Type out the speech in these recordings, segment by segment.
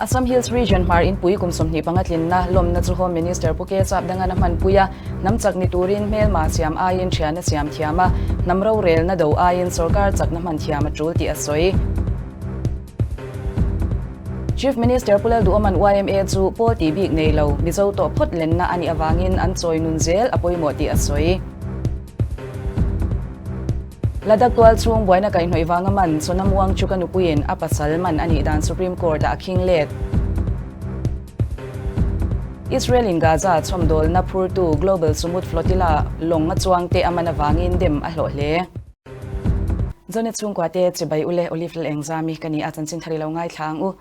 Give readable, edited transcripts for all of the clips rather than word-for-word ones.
Assam Hills Region Hmar Inpui kum 25 tlinna lawmna chu Home Minister Pu K Sapdangan a hmanpui a, hnam chak ni turin hmelma siam aiin thian a siam thiam a, hnam rorelna do aiin sorkar chakna hman thiam a tul tih a sawi. Chief Minister Pu Lalduhoman yma chu pawl tih bik nei lo, Mizo tawh phawt lenna a nih avangin an chawi nun zel a pawimawh tih a sawi. Ladakh tual chhung buaina kaihhnawih vanga man Sonam Wangchuk a nupuiin a pasal man a nih dan Supreme Court ah a khing let. Israel in Gaza chhawmdawlna phurtu Global Sumud Flotilla lawng a chuangte a man avangin dem a hlawh hle. Zonet chhungkua te chibai ule Olive Lalengzami ka ni a chanchin thar i lo ngaithla ang u.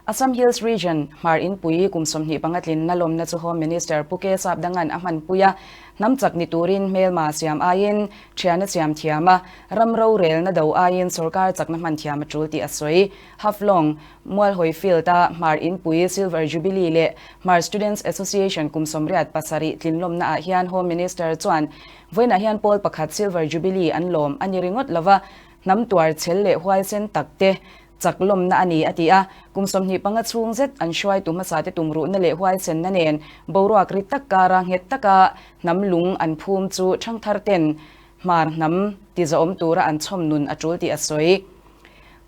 Assam Hills Region, Hmar Inpui kum 25 tlinna lawmna chu Home Minister Pu K Sapdangan a hmanpui a, hnam chak ni turin hmelma siam aiin thian a siam thiam a, ram rorelna do aiin sorkar chakna hman thiam a tul tih a sawi. Haflong, Mualhawi Field-a Hmar Inpui Silver Jubilee leh Hmar Students Association kum 87 tlinlawmna ah hian Home Minister chuan Vawiinah hian pawl pakhat Silver Jubilee an lawm a ni ringawt lova, hnam tuar chhel leh huaisen tak te chak lawmna a ni a ti a. Kum 25 chhung zet an hruaitu hmasate tumruhna leh huaisenna nen boruak ri tak kara nghet taka hnam lung an phum chu thangthar ten hmar hnam tizawm tura an chhawm nun a tul tih a sawi.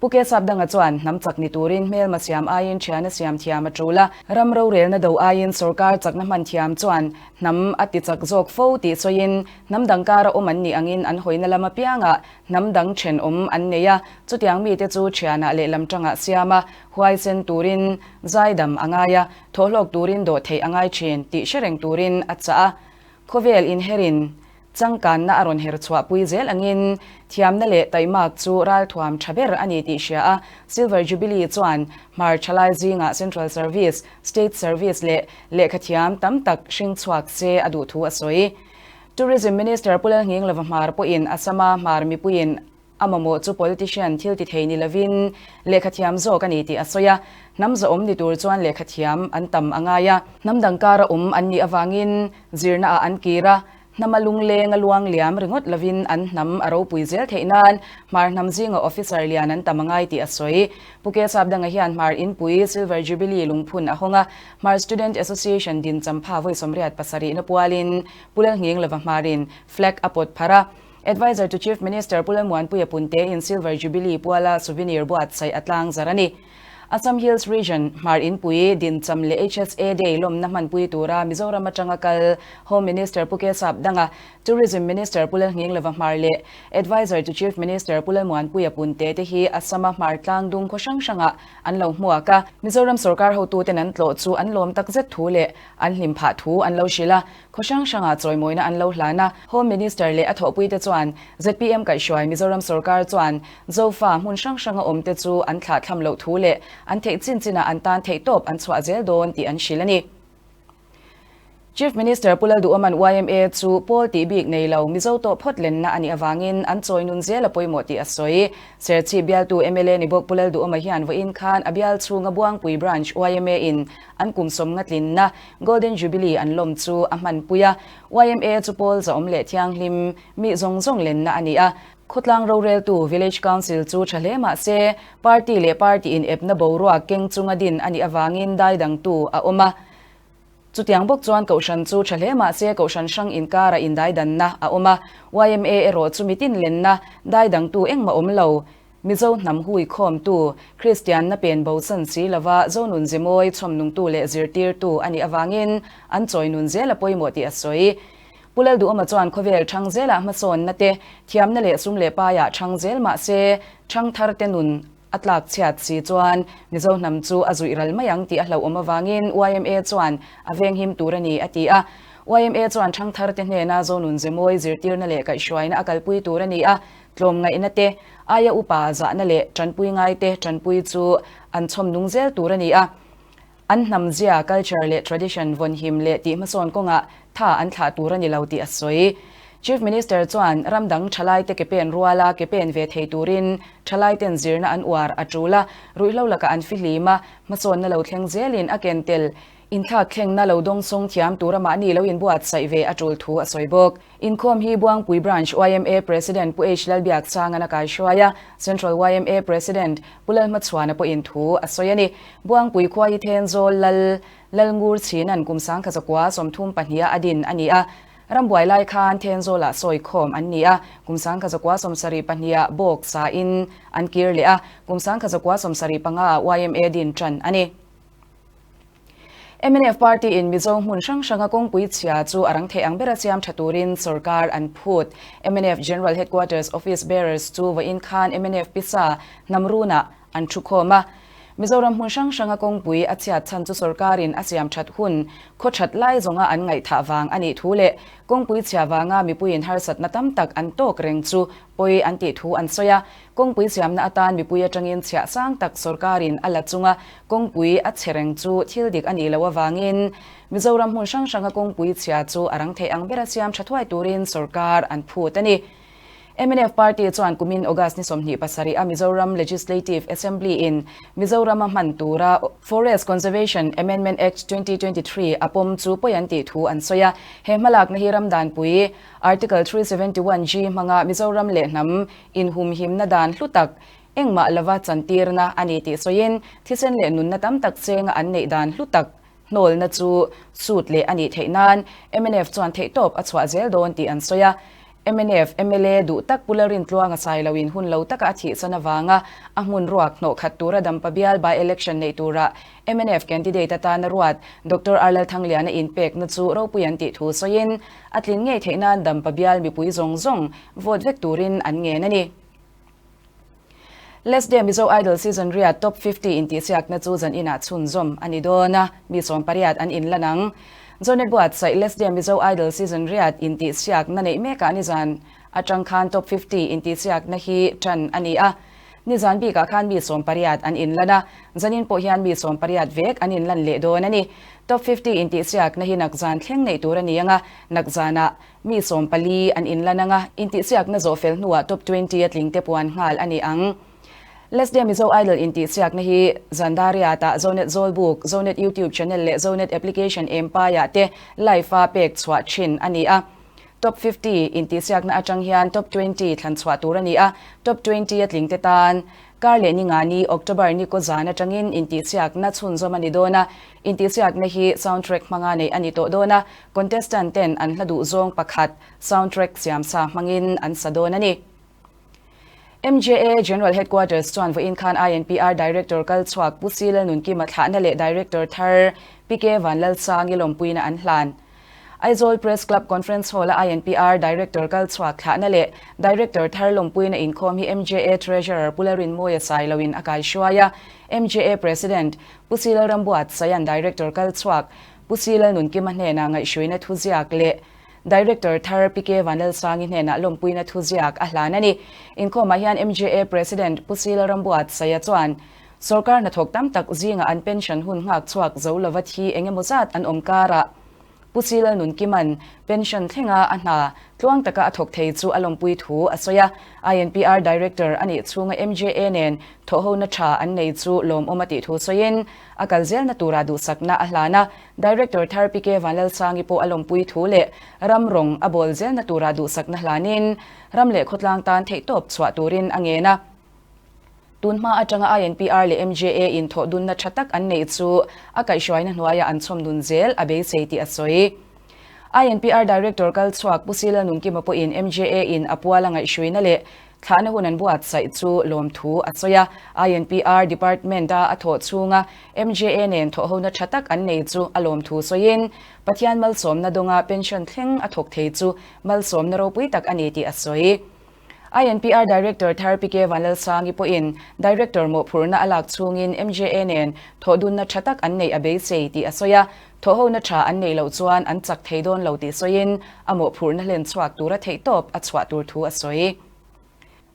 Pu K Sapdanga chuan hnam chak ni turin hmelma siam aiin thian a siam thiam a tul a, ram rorelna do aiin sorkar chakna hman thiam chuan hnam a ti chak zawk fo tih sawiin hnam dang kara awm an nih angin an hawina lam apiangah hnam dang thenawm an nei a, chutiang mite chu thianah leh lam tangah siam a, huaisen turin zaidam a ngai a, thawhhlawk turin dawh theih a ngai thin tih hre reng turin a chah a, khawvel inherin Changkanna a rawn her chhuahpui zel angin thiamna leh taimak chu ralthuam tha ber a ni tih hria a, Silver Jubilee chuan hmar thalai zingah Central Service, State Service leh lehkhathiam tam tak hring chhuak se a duh thu a sawi. Tourism Minister Pu Lalnghinglova Hmar pawhin Assam-a hmar mipuiin A mamawh chu politician thil ti thei ni lovin lehkhathiam zawk a ni tih a sawi a. Hnam zawhawm ni tur chuan lehkhathiam an tam a ngai a. Hnam dang kara awm an nih avangin zirna ah an kir a, hnama lungleng a luang liam ringawt lovin an hnam a ropui zel theih nan Hmar hnam zinga officer lian an tam a ngai tih a sawi. Pu K Sapdanga hian Hmar Inpui Silver Jubilee lungphun a hawng a, Hmar Student Association din champha vawi 87 na pualin Pu Lalnghinglova Hmarin flag a pawt pharh a. Adviser to Chief Minister Pu Lalmuanpuia Punte in Silver Jubilee puala souvenir buatsaih a tlang zar a ni. Assam Hills Region, Hmar Inpui, Dincham leh HSA Day lawmna hmanpui tura Mizoram atanga kal Home Minister Pu K Sapdanga, Tourism Minister Pu Lalnghinglova Hmar leh Adviser to Chief Minister Pu Lalmuanpuia Punte te hi Assam-a Hmar tlangdung khaw hrang hrangah an lo hmuak a. Mizoram sorkar hotuten an tlawh chu an lawm takzet thu leh an hlim phah thu an lo hrilh a. Khaw hrang hrangah chawimawina an lo hlan a, Home Minister leh a thawhpuite chuan zpm kaihhruai Mizoram sorkar chuan Zofa hmun hrang hranga awmte chu an thlahthlam loh thu leh an theih chin chinah an tan theihtawp an chhuah zel dawn tih an hrilh a ni. Chief Minister Pu Lalduhoman yma chu pawl tih bik nei lo Mizo tawh phawt lenna a nih avangin an chawi nun zel a pawimawh tih a sawi. Serchhip bialtu mla ni bawk Pu Lalduhoma hian vawiin khan a bial chhunga Buangpui Branch yma in an kum sawmnga tlinna Golden Jubilee an lawm chu a hmanpui a, yma chu pawl zahawm leh thianghlim mi zawng zawng lenna a ni a. Khawtlang roreltu Village Council chu tha hle mah se, party leh party inepna boruak keng chunga din a nih avangin dai dangtu a awm a. Chutiang bawk chuan Kohhran chu tha hle mah se Kohhran hrang inkara indaidanna a awm a, yma erawh chu mitin lenna dai dangtu engmah awm lo. Mizo hnam hui khawmtu, Kristianna pen bo chan si lova Zonun Zemawi chhawmnungtu leh zirtirtu a nih avangin an chawi nun zel a pawimawh tih a sawi. Pu Lalduhawma chuan khawvel thang zelah hmasawnna te, thiamna leh sum leh paiah thang zel mah se, thang thar te nun a tlak chhiat si chuan Mizo hnam chu a zuih ral mai ang tih a hlauhawm avangin yma chuan a venghim tur a ni a ti a. Yma chuan thang thar te hnena Zonun Zemawi zirtirna leh kaihhruaina a kalpui tur a ni a, Tlawmngaihna te, aia upa zahna leh tanpui ngai te tanpui chu an chhawm nung zel tur a ni a. An hnam zia, culture leh tradition vawnhim leh tih hmasawn kawngah tha an thlah tur a ni lo tih a sawi. Chief Minister chuan ram dang thalaite ke pen ruala ke pen ve thei turin thalaiten zirna an uar a tul a, ruihhlo lakah an fihlim a, hmasawnna lo thleng zelin a ken tel. Inthlak thlengna lo dawngsawng thiam tura mahni lo inbuatsaih ve a tul thu a sawi bawk. Inkhawm hi Buangpui Branch yma President Pu H Lalbiaksanga'n a kaihruai a, Central yma President Pu Lalhmachhuana pawhin thu a sawi a ni. Buangpui khua hi Thenzawl Lal Lalngur Chhina'n kum 1934 a a din a ni a, Rambuai lai khan Thenzawlah sawi khawm an ni a, kum 1972 ah bawk sa in an kir leh a, kum 1975 ah yma din tan a ni. Mnf party in Mizo hmun hrang hranga kawngpui chhia chu a rang theih ang bera siam tha turin sorkar an phut. Mnf General Headquarters Office Bearers chu vawiin khan mnf pisa Hnamrunah an thu khawm a. Mizoram hmun hrang hranga kawngpui a chhiat chhan chu sorkarin a siam that hun khaw that lai zawnga an ngaihthah vang a nih thu leh kawngpui chhia vanga mipuiin harsatna tam tak an tawk reng chu pawi an tih thu an sawi a. Kawngpui siamna atan mipui atangin chhiah sang tak sorkarin a la chunga kawngpui a chhe reng chu thil dik a nih loh avangin Mizoram hmun hrang hranga kawngpui chhia chu a rang theih ang bera siam tha thuai turin sorkar an phut a ni. Mnf party chuan kumin August ni 27 a Mizoram Legislative Assembly in Mizorama hman tura Forest Conservation Amendment Act 2023 a pawm chu pawi an tih thu an sawi a. He hmalakna hi ramdanpui Article 371G hmanga Mizoram leh hnam Inhumhimna dan hlu tak engmah lova chantirna a ni tih sawiin thisen leh nunna tam tak chenga an neih dan hlu tak hnawlna chu sut leh a nih theih nan mnf chuan theihtawp a chhuah zel dawn tih an sawi a. Mnf mla duh tak Pu Lalrintluanga Sailoin hun lo taka a thihsan avanga a hmun ruak hnawh khat tura Dampa bial by-election neih tura mnf candidate atana ruat Doctor R Lalthangliana inpekna chu ropui an tih thu sawiin a tlin ngei theih nan Dampa bial mipui zawng zawng vote vek turin an ngen a ni. Let's Day Mizo Idol Season riat Top 50 intihsiakna chu zan inah chhunzawm a ni dawn a, mi 18 an inlan ang. Zonet buatsaih Let's Day Mizo Idol Season riat intihsiakna neih mekah nizan atang khan Top 50 intihsiakna hi tan a ni a. Nizan bikah khan mi 18 an inlan a, zanin pawh hian mi 18 vek an inlan leh dawn a ni. Top 50 intihsiakna hi nakzan thleng neih tur a ni ang a, nakzanah Mi 14 an inlan ang a, intihsiakna zawh fel hnuah Top 20 a tling te puan nghal a ni ang. Let's Day Mizo Idol intihsiakna hi Zandariat-ah Zonet Zawlbuk, Zonet YouTube channel leh Zonet application Empire te live-a pek chhuah thin a ni a. Top 50 intihsiakna atang hian Top 20 thlan chhuah tur a ni a, Top 20 a tling te tan Kar leh ni nga ni October ni kaw zan atangin intihsiakna chhunzawm a ni dawn a, intihsiakna hi soundtrack hmanga neih a ni tawh dawn a, contestant ten an hla duh zawng pakhat soundtrack siamsa hmangin an sa dawn a ni. MJA General Headquarters chuan vawiin khan INPR Director kal chhuak Pu C Lalnunkima thlahna leh Director thar Pi K Vanlalsangi lawmpuina an hlan. Aizawl Press Club Conference Hall-a INPR Director kal chhuak thlahna leh Director thar lawmpuina inkhawm hi MJA Treasurer Pu Lalrinmawia Sailoin a kaihruai a, MJA President Pu C Lalrambuatsaia'n Director kal chhuak Pu C Lalnunkima hnenah ngaihhruina thuziak leh Director thar Pi K Vanlalsangi hnenah lawmpuina thuziak a hlan a ni. Inkhawmah hian MJA President Pu C Lalrambuatsaia chuan Sorkar hnathawk tam tak zingah an pension hun nghak chhuak zo lova thi eng emaw zat an awm karah Pu C Lalnunkima'n pension thlenga a hna tluang taka a thawk thei chu a lawmpui thu a sawi a. INPR Director a nih chhunga MJA nen thawhhona tha an nei chu lawmawm a tih thu sawiin a kal zelna tura duhsakna a hlan a. Director thar Pi K Vanlalsangi pawh a lawmpui thu leh ram rawng a bawl zelna tura duhsakna hlanin ram leh khawtlang tan theihtawp chhuah turin a ngen a. Tun hma atanga INPR leh MJA in thawh dunna tha tak an neih chu a kaihhruaina hnuaiah an chhawm dun zel a beisei tih a sawi. INPR Director kal chhuak Pu Sila Nunkima pawhin MJA in a puala ngaihhruina leh thlahna hun an buatsaih chu lawmthu a sawi a. INPR Department-a a thawh chhunga MJA nen thawhhona tha tak an nei chu a lawmthu sawiin Pathian malsawmna dawnga pension thleng a thawk thei chu malsawmna ropui tak a ni tih a sawi. INPR Director thar Pi K Vanlalsangi pawhin Director mawhphurhna a lak chhungin MJA nen thawhdunna tha tak an neih a beisei tih a sawi a, thawhhona tha an neih loh chuan an chak thei dawn lo tih sawiin a mawhphurhna hlen chhuak tura theihtawp a chhuah tur thu a sawi.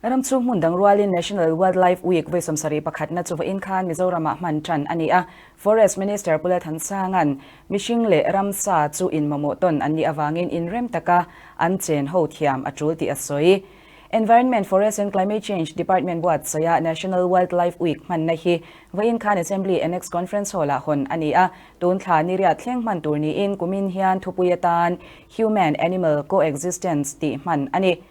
Ram chhung hmun dang rualin National Wildlife Week vawi 71 pakhatna chu vawiin khan Mizoramah hman tan a ni a, Forest Minister Pu Lalthansanga'n mihring leh ramsa chu inmamawh tawn an nih avangin inrem taka an chen ho thiam a tul tih a sawi. Environment, Forest and Climate Change Department buatsaia National Wildlife Week hmanna hi vawiin khan Assembly Annex Conference Hall-ah hawn a ni a, tun thla ni riat thleng hman tur niin kumin hian thupui atan Human Animal Co-existence tih hman a ni.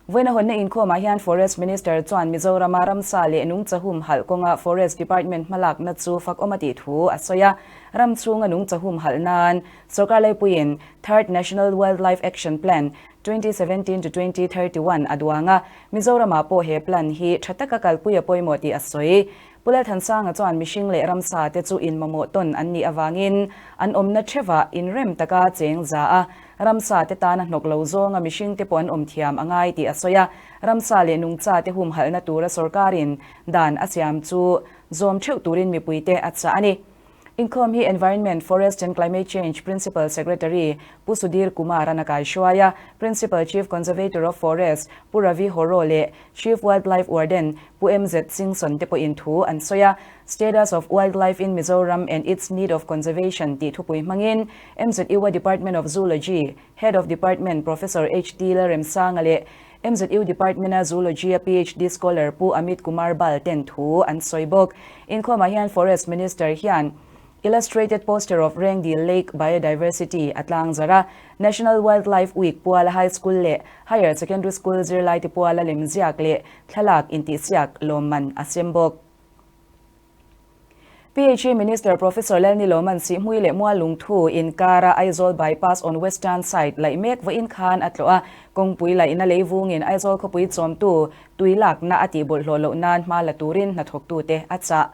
Vawiina hawnna inkhawmah hian Forest Minister chuan Mizorama ramsa leh nungcha humhalh kawnga Forest Department hmalakna chu fakawm a tih thu a sawi a, ram chhunga nungcha humhalh nan sorkar laipuiin Third National Wildlife Action Plan, 2017 to 2031 a duang a, Mizoramah pawh he plan hi tha taka kalpui a pawimawh tih a sawi. Pu Lalthansanga chuan mihring leh ramsa te chu inmamawh tawn an nih avangin an awmna theuhah inrem taka cheng za a, ramsa te tana hnawk lo zawnga mihring te pawh an awm thiam a ngai tih a sawi a, ramsa leh nungcha te humhalhna tura sorkarin dan a siam chu zawm theuh turin mipuite a chah a ni. Inkhawm hi Environment, Forest and Climate Change Principal Secretary Pu Sudhir Kumar-a'n a kaihruai a, Principal Chief Conservator of Forest Pu Ravi Horo leh Chief Wildlife Warden Pu MZ Singson te pawhin thu an sawi a. Status of Wildlife in Mizoram and its Need of Conservation tih thupui hmangin MZU-a Department of Zoology Head of Department Professor HT Lalremsanga leh MZU Department-a Zoology-a PhD Scholar Pu Amit Kumar Bal ten thu an sawi bawk. Inkhawmah hian Forest Minister hian Illustrated Poster of Rengdil Lake Biodiversity a tlang zarh a, National Wildlife Week puala High School leh Higher Secondary School zirlaite puala lemziak leh thlalak intihsiak lawmman a sem bawk. PHE Minister Professor Lalnilawman Sihhmui leh Muallungthu inkara Aizawl Bypass on Western Side laih mek vawiin khan a tlawh a, kawngpui laihna leivungin Aizawl khawpui chawmtu tui lakna a tihbawlhhlawh loh nan hma la turin hnathawktute a chah.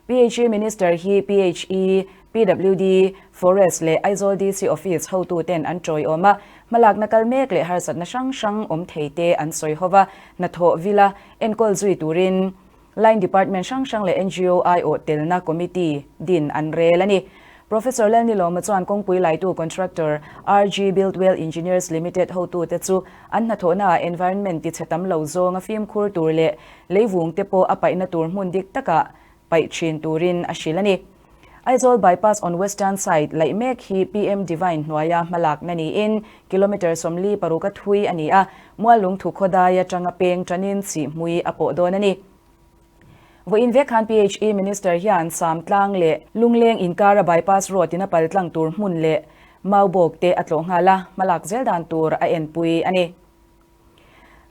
PHE Minister hi PHE, PWD, Forest leh Aizawl DC Office hotuten an tawiawm a, hmalakna kal mek leh harsatna hrang hrang awm theite an sawi hova, hnathawh vila enkawl zui turin Line Department hrang hrang leh ngo aiawh telna Committee din an rel a ni. Professor Lalnilawma chuan kawngpui laitu contractor RG Buildwell Engineers Limited hotute chu an hnathawhnaah environment tichhe tam lo zawnga fimkhur tur leh leivung te pawh a paihna tur hmun dik takah paih thin turin a hrilh a ni. Aizawl Bypass on Western side laih mek hi PM Divine hnuaia hmalakna niin kilometre 46 a thui a ni a, Muallungthu khawdai atanga peng tanin chihmui a pawh dawn a ni. Vawiin vek khan PHE Minister hian Samtlang leh Lungleng inkara bypass road in a paltlang tur hmun leh Maubawk te a tlawh nghal a, hmalak zel dan tur a enpui a ni.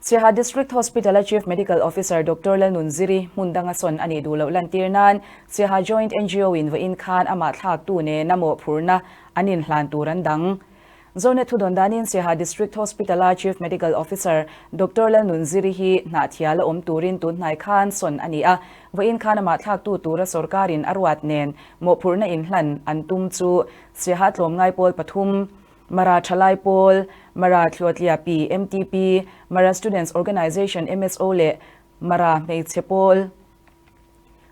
Siaha District Hospital-a Chief Medical Officer Doctor Lalnunziri hmun danga sawn a nih duh loh lantir nan Siaha Joint NGO-in vawiin khan amah thlaktu nena mawhphurhna an inhlan tur an dang. Zonet thudawn danin Siaha District Hospital-a Chief Medical Officer Doctor Lalnunziri hi hnahthial a awm turin tun hnai khan sawn a ni a, vawiin khan amah thlaktu tura sorkarin a ruat nen mawhphurhna inhlan an tum chu Siaha tlawmngai pawl pathum Mara Thalai Pawl, Mara Thluatliapi, MTP, Mara Students Organisation, MSO, leh Mara Hmeichhe Pawl,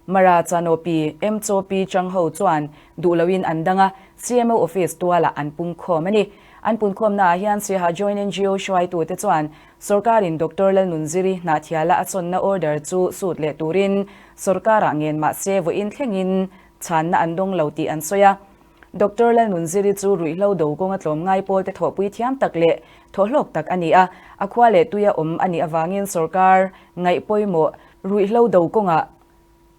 Mara Chanopi, MCOP, chang ho chuan duh loin an dang a, CMO Office tualah an pungkhawm a ni. An punkhawmnaah hian Siaha Joint ngo hruaitute chuan sorkarin Doctor Lalnunziri hnahthiala a chawnna order chu sut leh turin sorkarah ngen mah se vawiin thlengin chhanna an dawng lo tih an sawi a. Doctor Lalnunziri chu ruihhlo do kawnga tlawmngai pawlte thawhpui thiam tak leh thawhhlawk tak a ni a, a khua leh tuia awm a nih avangin sorkar ngaih pawimawh ruihhlo do kawngah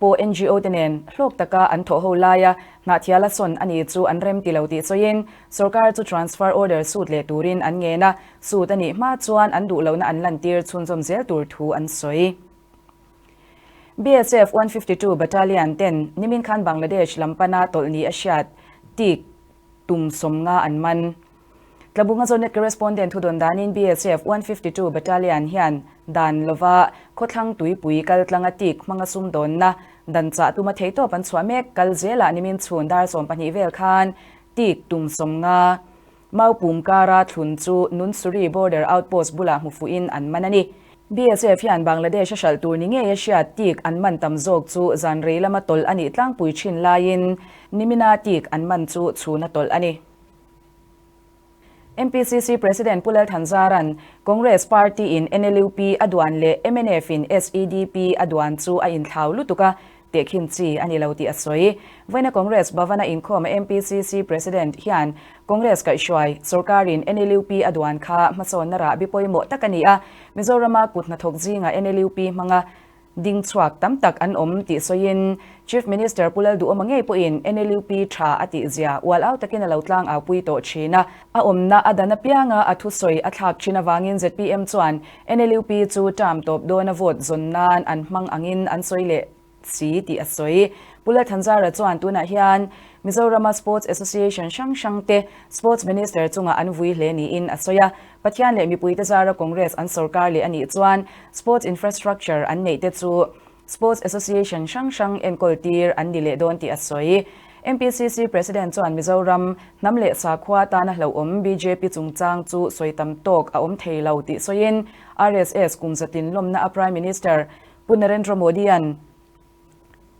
pawh ngo te nen hlawk taka an thawhho laia hnahthiala sawn a ni chu an rem ti lo tih sawiin sorkar chu transfer order sut leh turin an ngen a, sut a nih hma chuan an duh lohna an lantir chhunzawm zel tur thu an sawi. BSF 152 Battalion ten nimin khan Bangladesh lam pana tawlh ni a hriat tik tum 50 an man. Tlabunga Zonet Correspondent thudawn danin BSF 152 Battalion hian dan lova khawthlang tuipui kal tlanga tik hmanga sumdawnna dan chah tuma theihtawp an chhuah mek kal zelah nimin chhun dar 12 vel khan tik tum 50 Maupum kara thlun chu Nunsuri Border Outpost bulah hmu fuhin an man a ni. BSF hian Bangladesh a hralh tur ni ngei a hriat tik an man tam zawk chu zan rei lama tawlh a nih tlangpui thin laiin nimina tik an man chu chhuna tawlh a ni. MPCC President Pu Lal Thanzaran Congress Party in NLUP a duan leh mnf in SEDP a duan chu a inthlau lutuk a. tehkhin chi a ni lo tih a sawi. Vawiina Congress Bhavan-a inkhawma MPCC President hian Congress kaihhruai sorkarin NLUP a duan kha hmasawnna rahbi pawimawh tak a ni a, Mizorama kut hnathawk zinga NLUP hmanga ding chhuak tam tak an awm tih sawiin Chief Minister Pu Lalduhawma ngei pawhin NLUP tha a tih zia ual au takin a lo tlang au pui tawh thin a. A awmna a dan apianga a thusawi a thlak thin avangin zpm chuan NLUP chu term tawp dawna vote zawn nan an hmang angin an sawi leh si tih a sawi. Pu Lalthanzara chuan tunah hian Mizorama Sports Association hrang hrang te Sports Minister chungah an vui hle niin a sawi a. Pathian leh mipuite zara Congress an sorkar leh a nih chuan Sports Infrastructure an neih te chu Sports Association hrang hrang enkawl tir an ni leh dawn tih a sawi. MPCC President chuan Mizoram hnam leh sakhua tana hlauhawm bjp chungchang chu sawi tam tawk a awm thei lo tih sawiin RSS kum zatin lawmna a Prime Minister Pu Narendra Modi-a'n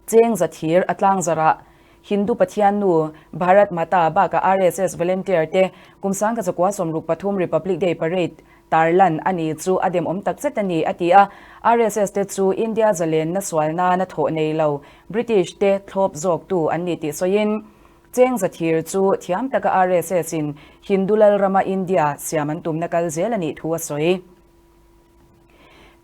cheng zathir a tlangzarah Hindu Pathian nu Bharat Mata bakah RSS volunteer te kum 1963 Republic Day Parade tarlan a ni chu a demawm tak zet a ni, a ti a. RSS te chu India zalenna sual nana thawh nei lo British te thlawp zawktu an ni tih sawiin cheng zathir chu thiam taka RSS in Hindu lalrama India siam an tumna kal zel a nih thu a sawi.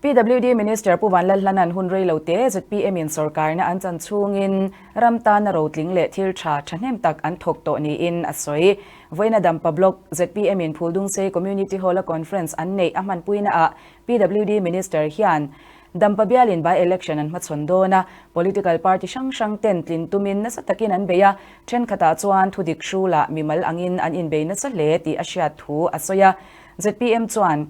PWD Minister Pu Vanlalhlana'n hun rei lo te zpm in sorkarna an chan chhungin ram tana rotling leh thil tha thahnem tak an thawk tawh niin a sawi. Vawiina Dampa Block zpm in Phuldungsei Community Hall-a conference an neih a hmanpuina ah PWD Minister hian Dampa bialin by-election an hmachhawn dawn a, political party hrang hrang ten tlin tumin nasa takin an bei a, thenkhatah chuan thudik hrulah mimal angin an inbei nasa hle tih a hriat thu a sawi a. Zpm chuan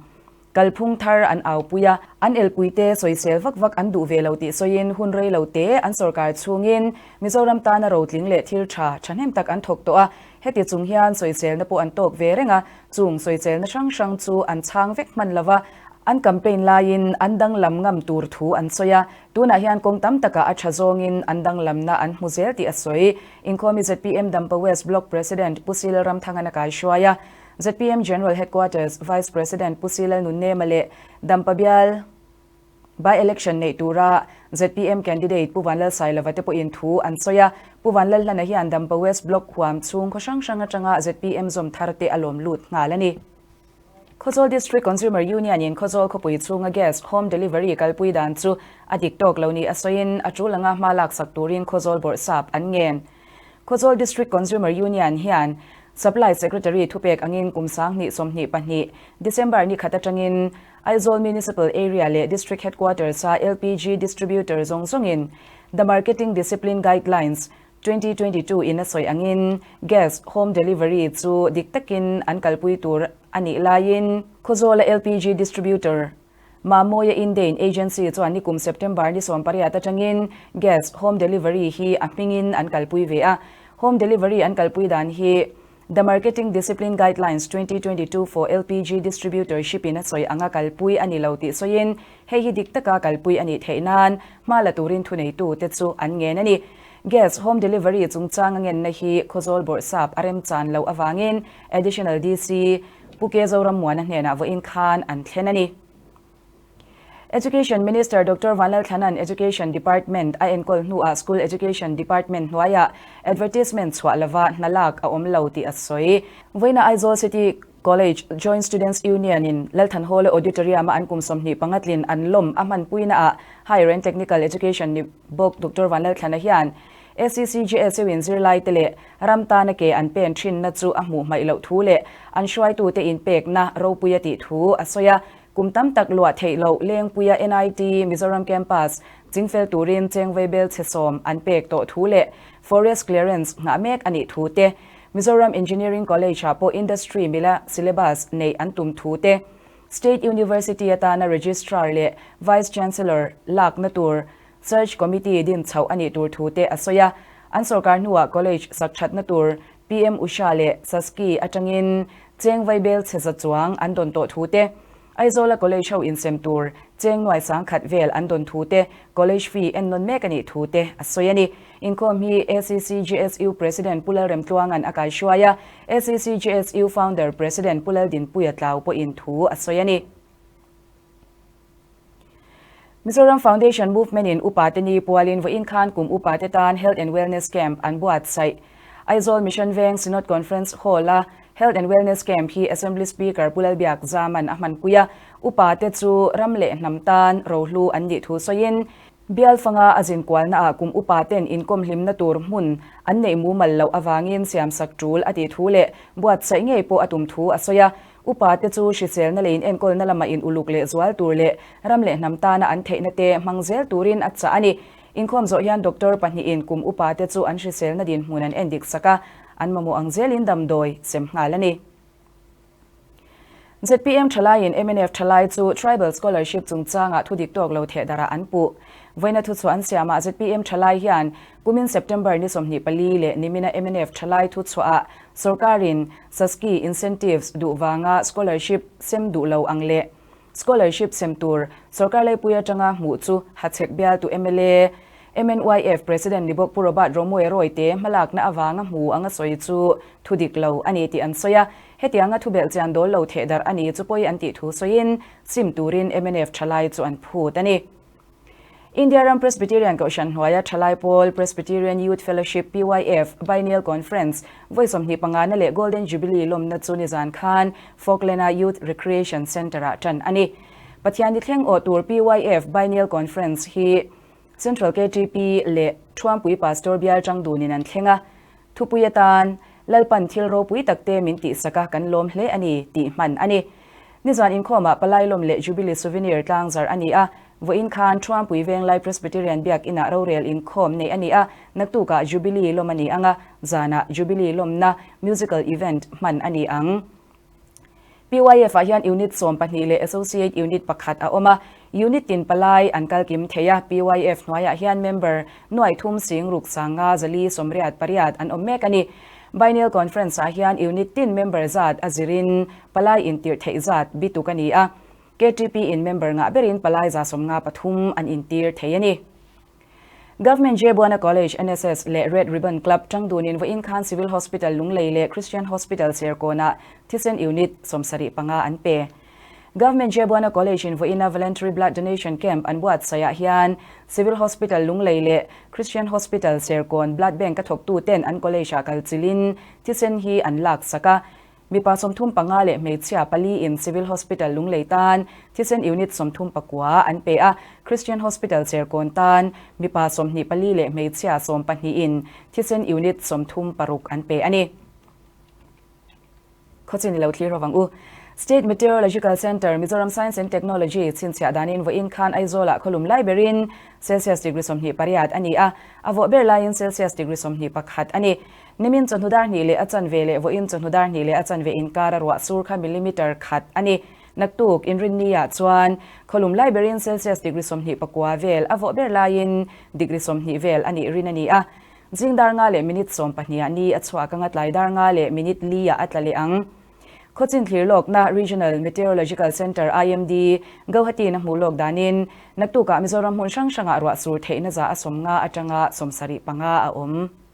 Kalphung thar an aupui a, an elpuite sawisel vak vak an duh ve lo tih sawiin hun rei lo te an sorkar chhungin Mizoram tana rotling leh thil tha thahnem tak an thawk tawh a, heti chung hian sawiselna pawh an tawk ve reng a, chung sawiselna hrang hrang chu an chhang vek hman lo va, an campaign laiin an danglam ngam tur thu an sawi a, tunah hian kawng tam takah a tha zawngin an danglamna an hmu zel tih a sawi. Inkhawmi zpm Dampa West Block President Pu Sil Ramthangan a kaihruai a. Zpm General Headquarters Vice President Pu Silal Nunnema leh Dampa bial by-election neih tura zpm candidate Pu Vanlalsailova te pawhin thu an sawi a. Pu Vanlalhlana hian Dampa West Block huam chhung khaw hrang hrang atanga zpm zawm thar te a lawm lut nghal a ni. Khawzawl District Consumer Union in Khawzawl khawpui chhunga gas home delivery kalpui dan chu a dik tawk lo ni a sawiin a tul anga hma laksak turin Khawzawl Bawrhsap an ngen. Khawzawl District Consumer Union hian Supply Secretary thupek angin kum 2024 December ni khat atangin Aizawl Municipal Area leh District Headquarters-a LPG distributor zawng zawngin The Marketing Discipline Guidelines, 2022 in a sawi angin gas home delivery chu dik takin an kalpui tur a nih laiin Khawzawla LPG distributor Mamawia Indein Agency chuan nikum September ni 18 atangin gas home delivery hi a hmingin an kalpui ve a. Home delivery an kalpui dan hi The Marketing Discipline Guidelines 2022 for LPG Distributorship in a sawi anga kalpui a ni lo tih sawiin hei hi dik taka kalpui a nih theih nan hma la turin thuneitute chu an ngen a ni. Gas home delivery chungchanga ngenna hi Khawzawl Bawrhsap a remchan loh avangin Additional DC Pu K Zorammuana hnenah vawiin khan an thlen a ni. Education Minister Doctor Vanlalthlana'n Education Department a enkawl hnuah School Education Department hnuaiah advertisement chhuah lova hna lak a awm lo tih a sawi. Vawiina Aizawl City College Joint Students Union-in Lalthanhawla Auditorium-a an kum 25 tlin an lawm a hmanpuinaah Higher and Technical Education ni bawk Doctor Vanlalthlana hian ACCGSU-in zirlaite leh ram tana ke an pen thinna chu a hmuh hmaih loh thu leh an hruaitute inpekna ropui a tih thu a sawi a. Kum tam tak luah theih loh Lengpuia NIT Mizoram Campus chingfel turin chengvei bel chhe sawm an pek tawh thu leh Forest Clearance nghah mek a nih thu te, Mizoram Engineering College-ah pawh Industry mila syllabus neih an tum thu te, State University atana Registrar leh Vice Chancellor lakna tur Search Committee din chhoh a nih tur thu te a sawi a, an sorkar hnuah College sak thatna tur PM Usha leh Saski atangin cheng vaibel chhe za chuang an dawn tawh thu te, Aizawla College ho insem tur cheng nuai sangkhat vel an dawn thu te, College fee ennawn mek a nih thu te a sawi a ni. Inkhawm hi ACCGSU President Pu Lalremtluanga'n a kaihruai a, ACCGSU Founder President Pu Laldinpuia Tlau pawhin thu a sawi a ni. Mizoram Foundation Movement in Upate Ni pualin vawiin khan kum upate tan Health and Wellness Camp an buatsaih. Aizawl Mission Veng Synod Conference Hall-a Health and Wellness Camp hi Assembly Speaker Pu Lalbiak Zaman a hmanpui a, upate chu ram leh hnam tan rohlu an nih thu sawiin, Bial fanga a zin kualnaah kum upaten inkawm hlimna tur hmun an neih mumal loh avangin siamsak tul a tih thu leh buatsaih ngei pawh a tum thu a sawi a. Upate chu hriselna leh inenkawlna lama in uluk leh zual tur leh ram leh hnam tana an theihna te hmang zel turin a chah a ni. Inkhawm zawh hian doctor pahnihin kum upate chu an hriselna dinhmun an endik sak a, an mamawh ang zelin damdawi sem nghal a ni. Zpm thalaiin mnf thalai chu Tribal Scholarship chungchangah thudik tawk lo theh darah an puh. Vawiina thuchhuah an siamah zpm thalai hian kumin September ni 24 leh nimina mnf thalai thuchhuahah sorkarin SASCI incentives duh vanga scholarship sem duh lo ang leh Scholarship sem tur sorkar laipui atanga hmuh chu Hachhek bialtu mla, MNYF President ni bawk Pu Robert Romawia Rawite hmalakna avanga hmu anga sawi chu thu dik lo a ni tih an sawi a, hetianga thu belhchian dawl lo thehdarh a ni chu pawi an tih thu sawiin sim turin mnf thalai chu an phut a ni. India ram Presbyterian Kohhran hnuaia thalai pawl Presbyterian Youth Fellowship, PYF, Biennial Conference vawi 25 na leh Golden Jubilee lawmna chu nizan khan Falkland-a Youth Recreation Centre-ah tan a ni. Pathian ni thleng awh tur PYF Biennial Conference hi Central KTP leh Thuampui Pastor Bial Changdunin an thleng a. Thupui atan, Lalpan thil ropui takte min tihsak a kan lawm hle a ni, tih hman a ni. Nizan inkhawmah Palai lawm leh Jubilee Souvenir tlangzarh a ni a, vawiin khan Thuampui Venglai Presbyterian Biak Inah rorel inkhawm neih a ni a, naktukah Jubilee lawm a ni ang a, zanah Jubilee lawmna musical event hman a ni ang. PYF ah hian Unit 12 leh Associate Unit pakhat a awm a, Unit tin palai an kal kim thei a, PYF hnuaiah hian member nuai thum sing ruk sanga zali 88 an awm mek a ni. Biennial Conference ah hian Unit tin member zat a zirin palai intirh theih zat bituk a ni a, KTP in member ngah berin palai 53 an intir thei a ni. Government J Buana College, NSS leh Red Ribbon Club tangdunin vawiin khan Civil Hospital Lunglei leh Christian Hospital Serkawnah thisen unit 75 an pe. Government J Buana College in vawiina Voluntary Blood Donation Camp an buatsaihah hian Civil Hospital Lunglei leh Christian Hospital Serkawn Blood Bank a thawktuten an college-ah kalchilhin thisen hi an laksak a. Mipa 35 leh hmeichhia pali in Civil Hospital Lunglei tan thisen unit 39 an pe a, Christian Hospital Serkawn tan mipa 24 leh hmeichhia 12 in thisen unit 36 an pe a ni. Khawchin lo thlir hovang u. State Meteorological Centre, Mizoram Science and Technology chhinchhiah danin vawiin khan Aizawlah khawlum lai berin Celsius degree 28 a ni a, a vawh ber laiin Celsius degree 21 a ni. Nimin chawhnu dar hnih leh a chanve leh vawiin chawhnu dar hnih leh a chanve inkar a ruah sur kha millimeter khat a ni. Naktuk, Inrinni-ah chuan khawlum lai berin Celsius degree 29 vel a vawh ber laiin degree 20 vel a nih rin a ni a. Zing dar nga leh minute sawmpahnih ah ni a chhuak anga tlai dar nga leh minute li ah a tla leh ang. Khawchin thlir lawkna Regional Meteorological Centre, IMD, Gauhati-in a hmuh lawk danin naktukah Mizoram hmun hrang hrangah ruah sur theihna za a 50 atanga 75 a awm.